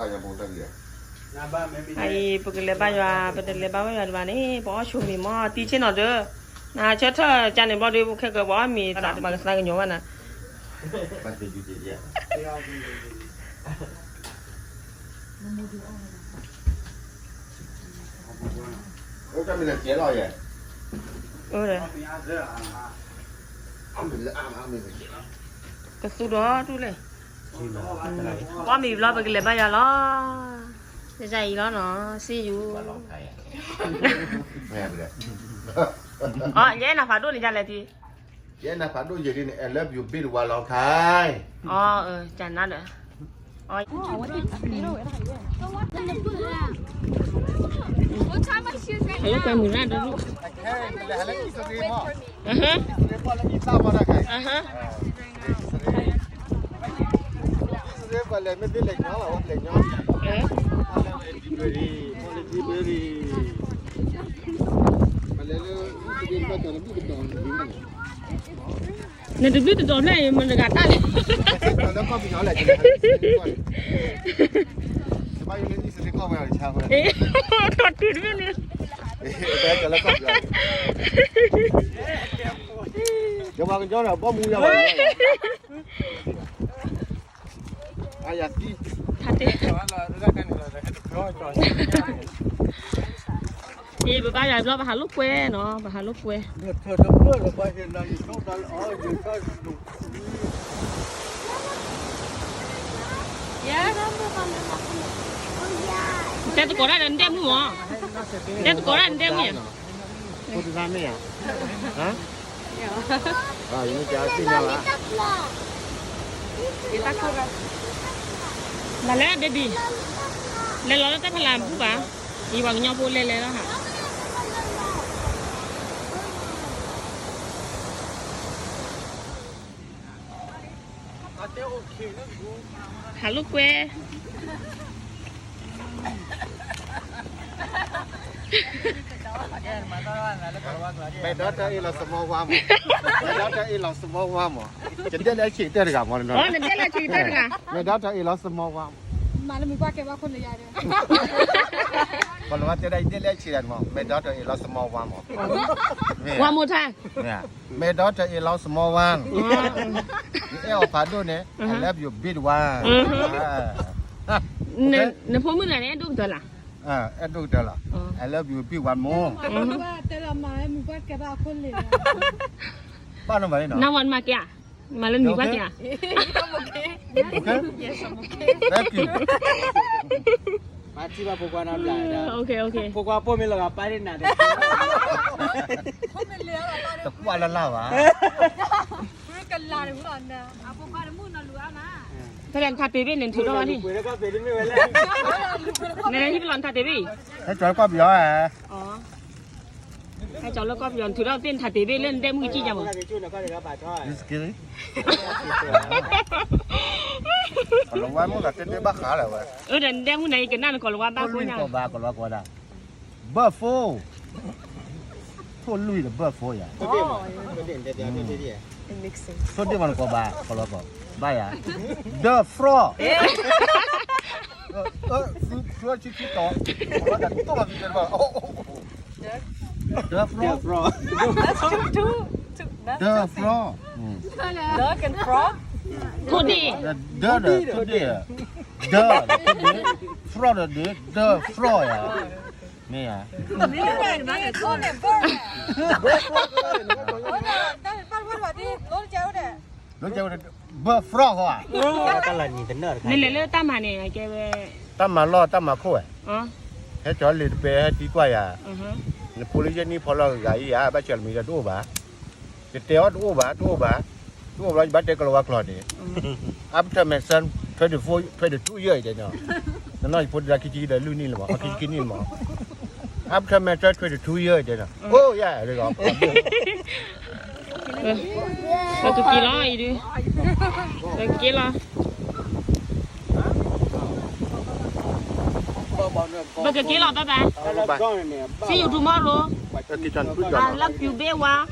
အအံၤ ပကလဲၤဘါယွၤ ပတလဲၤဘါဘါယွၤဒံးဘၣ်န့ၣ် ပအီၣ်ဆိမ့ၤမီၢ် တံဆ့ၣ်နီၤဒၢး, နဆၢထၢၣ်ကန့ၣ်ဘျီဒီး ပခဲကၢၤပအီၣ်မ့ၤ သးကသးကညီၤဘၣ်နၤ ကသူဒီးတူၢ်လဲၣ်, ပှၤမ့ၢ်ဘျီပကလဲၤဘါယွၤလီၤ, တၢ်အံၤလီၤနီၤ see you, အီ ယအဲၣ်နၤဖးဒိၣ်န့ၣ်ဒ်လဲၣ်, ယအဲၣ်နၤဖးဒိၣ်ယဲၢ်န့ၣ် I love you big one long time, အီ ကနၤဒီး ဟဲကွဲမုာ်ရၣ်ဒိၣ်ဒိၣ်, အဟါ, အဟါ, နတဘျုးတတီၤဖျဲၣ်အံၤ မတဂၤတၢ်လဲၣ်, ထီၣ်တုၤတဘ့ၣ်န့ၣ်, ယပှၤကညီဒီး ဘီမူယၤဘၣ်, အယၤသံ, ထါတ့, အံၤ ပဘါယွၤဘျီ ပဟးလိာ်ကွဲနီၤ, ပဟးလိာ်ကွဲ တဲသကိးတၢ်ဒီးနဒဲမုၣ်မး, တဲသကိးတၢ်နဒဲမုၣ်ဧါ, မၤလဲၣ် baby, လဲၤလီၤလၢတၢ်ဖးလၢ်ဘူၣ်ဘၣ်, ယပှၤကညီဖိလဲၤလဲၤလီၤဟး ဟးလိာ်ကွဲ, မဲၢ်ဒီတၢ်အ့ၣ်လီၤ small one မး, မဲၢ်ဒီတၢ်အ့ၣ်လီၤ small one မး, ယဒဲလၢဆံးကတၢၢ်တဂၤမး, နဒဲလၢဆံးကတၢၢ်တဂၤ, မဲၢ်ဒီတၢ်အ့ၣ်လီၤ small one, ကလၤဝါတဲဒၣ်ယဒဲလၢဆံးတဂၤမး, မဲၢ်ဒီတၢ်အ့ၣ်လီၤ small one မး, one more time, မဲၢ်ဒီတၢ်အ့ၣ်လီၤ small one, ယအဲၣ်အီၤဖးဒိၣ်န့ၣ်, I love you big one, နဖိမုၣ်တဂၤန့ၣ် အဲၣ်ဒိၣ်ကတၢၢ်လီၤ, အဲၣ်ဒိၣ်ကတၢၢ်လီၤ, I love you big one more, ဘၣ်နီၢ်မးလံနီၤ, နဝၤနမၤက့ၤဧါ, မၤလၢနမံၤပှၢ်က့ၤဧါ, မၤထံၣ်ဘၣ်ဖိခွါနီတဘျီ, ဖိခွါပိာ်မ့ၢ်လီၤဂာ်ပၢ်ဒ်နၤဒီး, တကွၢ်လၢ်လၢ်ဘၣ်, ဖဲလဲၣ်နထးတ့ၢ်ဘ့ၣ်န့ၣ် နထုးထီၣ်ဘၣ်န့ၣ်, နဟံၣ်ပလီၢ်နထးတ့ၢ်ဘ့ၣ်အံၤ, ဟဲကၠီၤလၢကီၢ်ပယီၤဧါ, ဟဲကၠီၤလၢကီၢ်ပယီၤ နထုးထီၣ်သ့ၣ်နထးတ့ၢ်ဘ့ၣ်လၢနဒဲမုၣ်ကစံၣ်ယါမး, အၢဒီးနဒဲမုၣ်န့ၣ် ယကနၣ်နကိးလၤဝါဘၣ်ကိးညါ, ဘၢၣ်ဖိ, ထိၣ်လွံၢ်ဒီးဘၢၣ်ဖိယါ, ထိၣ်ဒ့ၣ်မးနကိးဘၣ် ကလၤဝါကိး, ဘၣ်ယါ, the frog, သုဆူခံတီၤ, ကလၤဝါတၢ်တိၢ်လီၤသုတဲတဘၣ်, the frog, the frog, ထိၣ်ဒ့ၣ်, the ဒီးထိၣ်ဒ့ၣ်, the ဒီးဒ့ၣ်, frog ဒီးဒ့ၣ်, the frog ယါ, မ့ၢ်ဧါ, ဘၢၣ် frog ဧါ, နလဲၤလၢတၢ်မၤန့ၣ် ကဲဝဲ, တၢ်မၤလီၢ်တၢ်မၤခိၣ်ဝဲ, ဟဲကၠီၤလ့ၤတပဲ ဟဲသံကွၢ်ယၤ, နဖိလၢယဲၢ်နံၣ်ဖီလီၤဂၤအံၤဧါ, ဘၣ်ဆၣ်လၢမ့ၢ်ယတအိၣ်ဘၣ်, ယတဲအီၤတအိၣ်ဘၣ် တအိၣ်ဘၣ်, တအိၣ်ဘၣ်လီၤ ယဘၣ်တဲကလၤဝါကျိာ်န့ၣ်, after my son twenty-four, twenty-two years တဲနီၤ, နနီၢ်ယဖိတဒါခံဆံဒီးလွံၢ်နံၣ်လၢမး ခံဆံခံနံၣ်လၢမး, after my son twenty-two years တဲနီၤ, အိၣ်ယၤ, ပကက့ၤလီၤအံၤဒုး, ပကက့ၤလီၤ, ပကက့ၤလီၤ bye bye, see you tomorrow, I love you big one.